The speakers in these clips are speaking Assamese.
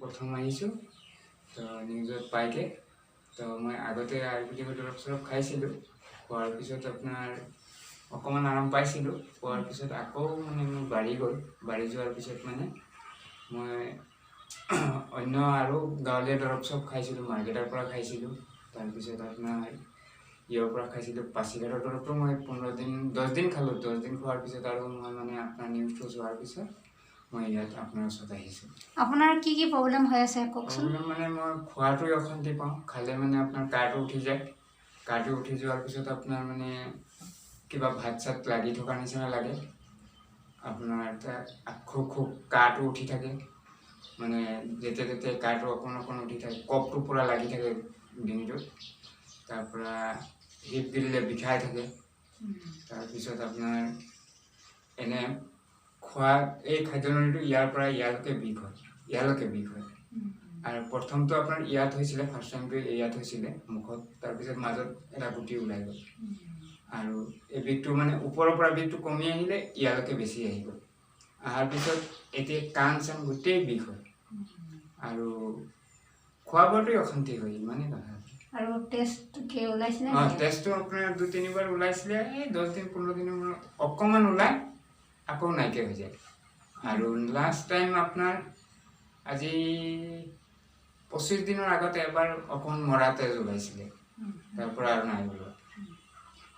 প্ৰথম আহিছোঁ। তো নিউজত পাইকে তো মই আগতে আয়ুৰ্বেদিকৰ দৰৱ চৰৱ খাইছিলোঁ। খোৱাৰ পিছত আপোনাৰ অকণমান আৰাম পাইছিলোঁ। পোৱাৰ পিছত আকৌ মানে মোৰ বাঢ়ি গ'ল। বাঢ়ি যোৱাৰ পিছত মানে মই অন্য আৰু গাঁৱলীয়া দৰৱ চব খাইছিলোঁ, মাৰ্কেটৰ পৰা খাইছিলোঁ। তাৰপিছত আপোনাৰ ইয়াৰ পৰা খাইছিলোঁ, পাছিঘাটৰ দৰৱটো মই 15 দিন 10 দিন খালোঁ। 10 দিন খোৱাৰ পিছত আৰু মই মানে আপোনাৰ নিউজটো চোৱাৰ পিছত মই ইয়াত আপোনাৰ ওচৰত আহিছোঁ। আপোনাৰ কি কি প্ৰব্লেম হৈ আছে কওকচোন। প্ৰব্লেম মানে মই খোৱাটোৱে অশান্তি পাওঁ। খালে মানে আপোনাৰ কাহটো উঠি যায়। কাহটো উঠি যোৱাৰ পিছত আপোনাৰ মানে কিবা ভাত চাত লাগি থকাৰ নিচিনা লাগে। আপোনাৰ এটা খুব খুব কাহটো উঠি থাকে, মানে যেতিয়া তেতিয়া কাহটো অকণ অকণ উঠি থাকে, কফটো পূৰা লাগি থাকে ডিঙিটোত। তাৰপৰা হিপ গিলিলে বিষাই থাকে। তাৰপিছত আপোনাৰ এনে খোৱা এই খাদ্যনলীটো ইয়াৰ পৰা ইয়ালৈকে বিষ হয়, ইয়ালৈকে বিষ হয়। আৰু প্ৰথমটো আপোনাৰ ইয়াত হৈছিলে, ফাৰ্ষ্ট টাইমটো ইয়াত হৈছিলে মুখত। তাৰপিছত মাজত এটা গুটি ওলাই গ'ল। আৰু এই বিষটো মানে ওপৰৰ পৰা বিষটো কমি আহিলে ইয়ালৈকে বেছি আহি গ'ল। অহাৰ পিছত এতিয়া কাণ চান গোটেই বিষ হয় আৰু খোৱা বোৱাটোৱে অশান্তি হয়, ইমানেই কথা। আৰু টেষ্ট কি ওলাইছিলে? অঁ, টেষ্টটো আপোনাৰ 2 3বাৰ ওলাইছিলে। এই 10 দিন 15 দিনৰ মূৰত অকণমান ওলাই আকৌ নাইকিয়া হৈ যায়। আৰু লাষ্ট টাইম আপোনাৰ আজি 25 দিনৰ আগতে এবাৰ অকণমান মৰা তেজ ওলাইছিলে, তাৰ পৰা আৰু নাই ওলোৱা।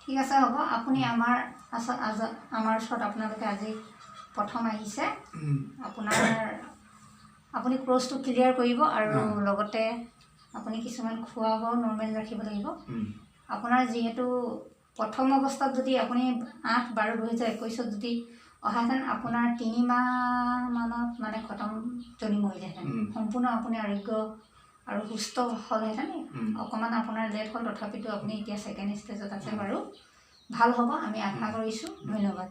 ঠিক আছে, হ'ব। আপুনি আমাৰ আমাৰ ওচৰত আপোনালোকে আজি প্ৰথম আহিছে। আপুনি ক্ৰছটো ক্লিয়াৰ কৰিব আৰু লগতে আপুনি কিছুমান খোৱা বোৱাও নৰ্মেল ৰাখিব লাগিব। আপোনাৰ যিহেতু প্ৰথম অৱস্থাত যদি আপুনি 8/12/2021ত যদি অহাহেঁতেন, আপোনাৰ 3 মাহমানত মানে খতম জনি মৰিলেহেঁতেন। সম্পূৰ্ণ আপুনি আৰোগ্য আৰু সুস্থ হ'লহেঁতেন। অকণমান আপোনাৰ লেট হ'ল, তথাপিতো আপুনি এতিয়া ছেকেণ্ড ষ্টেজত আছে। বাৰু, ভাল হ'ব আমি আশা কৰিছোঁ। ধন্যবাদ।